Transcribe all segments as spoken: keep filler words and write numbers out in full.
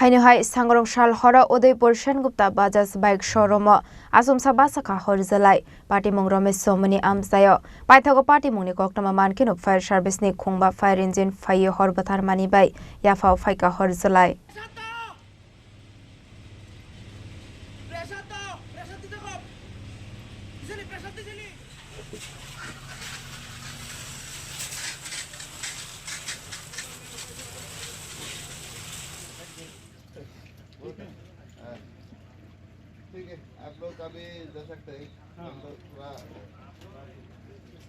Haino hai Sangrong Sal horo Udaipur Sengupta Bajaj bike showroom o achomsa bwsakha hor jwlai. Patimung Romesh Somoni amchaio. Paithago patimungni koktwma mankhe fire service ni khungba fire engine phaiwi hor bwtharmani bai yaphao phaikha hor jwlai. ठीक है, आप लोग अभी जा सकते हैं। हम लोग थोड़ा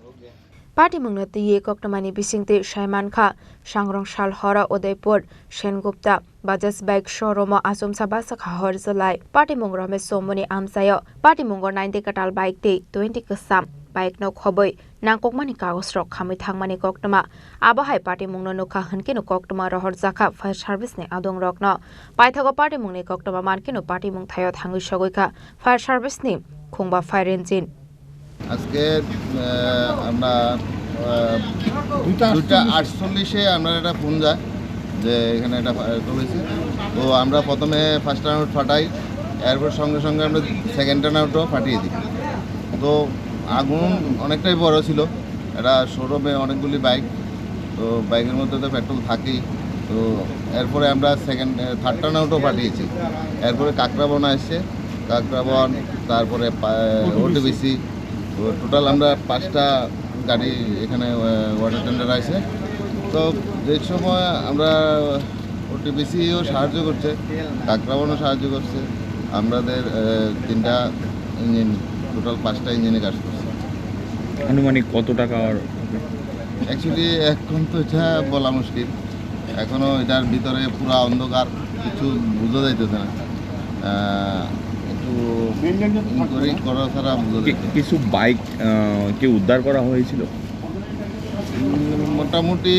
हो गया। Patimungno twiwi koktwmani bisingtwi sai mankha, Sangrong Sal horo Udaipur Sengupta Bajaj bike showroom o achomsa bwsakha hor jwlai. Patimung Romesh Somoni amchaio. Patimungo ninety kwtal bike tei twenty kwcham bike no khobwi nangkukmani kagojrok khamwi thangmani koktwma. Abo hai patimungno nukha hwnkhe no koktwma rohorjakha fire service ni adongrokno. Paithago patimungni koktwma mankhe no patimung thaio thangwi sogwikha fire service ni khungba fire engine. আজকে, আহ, আমরা, আহ, দুইটা দুইটা আটচল্লিশে। আটচল্লিশে আমরা একটা ফোন যায় যে এখানে একটা ফায়ার করেছে। তো আমরা প্রথমে ফার্স্ট টার্ন আউট ফাটাই, এরপর সঙ্গে সঙ্গে আমরা সেকেন্ড টার্ন আউটও ফাটিয়ে দিই। তো আগুন অনেকটাই বড় ছিল, এটা শোরুমে অনেকগুলি বাইক, তো বাইকের মধ্যে তো পেট্রোল থাকেই। তো এরপরে আমরা সেকেন্ড, এ, থার্ড টার্ন আউটও ফাটিয়েছি। এরপরে কাকরাবন আসছে, কাকরাবন, তারপরে পা-, ওটিবিসি। ওটিবিসি। তো টোটাল আমরা পাঁচটা গাড়ি এখানে, আহ, ওয়াটার টেন্ডার আছে। তো যে সময় আমরা ওটিবিসিও সাহায্য করছে, কাকরাবনও সাহায্য করছে, আমাদের, আহ, তিনটা ইঞ্জিন, টোটাল পাঁচটা ইঞ্জিনে কাজ করছে। আনুমানিক কত টাকার? অ্যাকচুয়ালি এখন তো এটা বলা মুশকিল, এখনো এটার ভিতরে পুরা অন্ধকার, কিছু বোঝা যাইতেছে না। আহ, একটু ইনকোয়ারি করা ছাড়া বোঝা কি-, যাইতেছে না। কিছু বাইক, আহ, কি উদ্ধার করা হয়েছিল? উম, মোটামুটি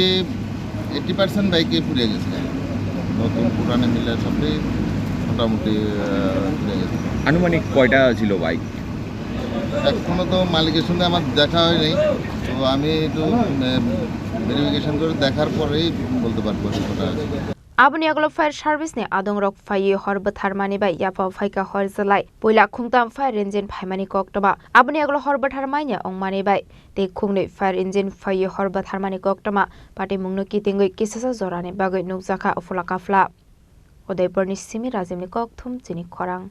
এইটটি পার্সেন্ট বাইকই পুড়ে গেছে, নতুন পুরানো মিলে সবই মোটামুটি, আহ, পুড়ে গেছে। আনুমানিক কয়টা ছিল বাইক? এখনো তো মালিকের সঙ্গে আমার দেখা হয়নি, তো আমি একটু, উম, ভেরিফিকেশন করে দেখার পরেই বলতে পারবো কতটা আছে। Aboni yagulo fire service ni adongrok phaiwi hor bwtharmani bai yaphao phaikha hor jwlai. Puila khungtam fire engine phaimani koktwma. Aboni yagulo hor bwtharmani wngmani bai tei khungnwi fire engine phaiwi hor bwtharmani koktwma. Patimungno kitingwi kisasa jorani bagwi nukjakha uphula kaphla. Udaipurni simi Rajimni kokthum chini khorang.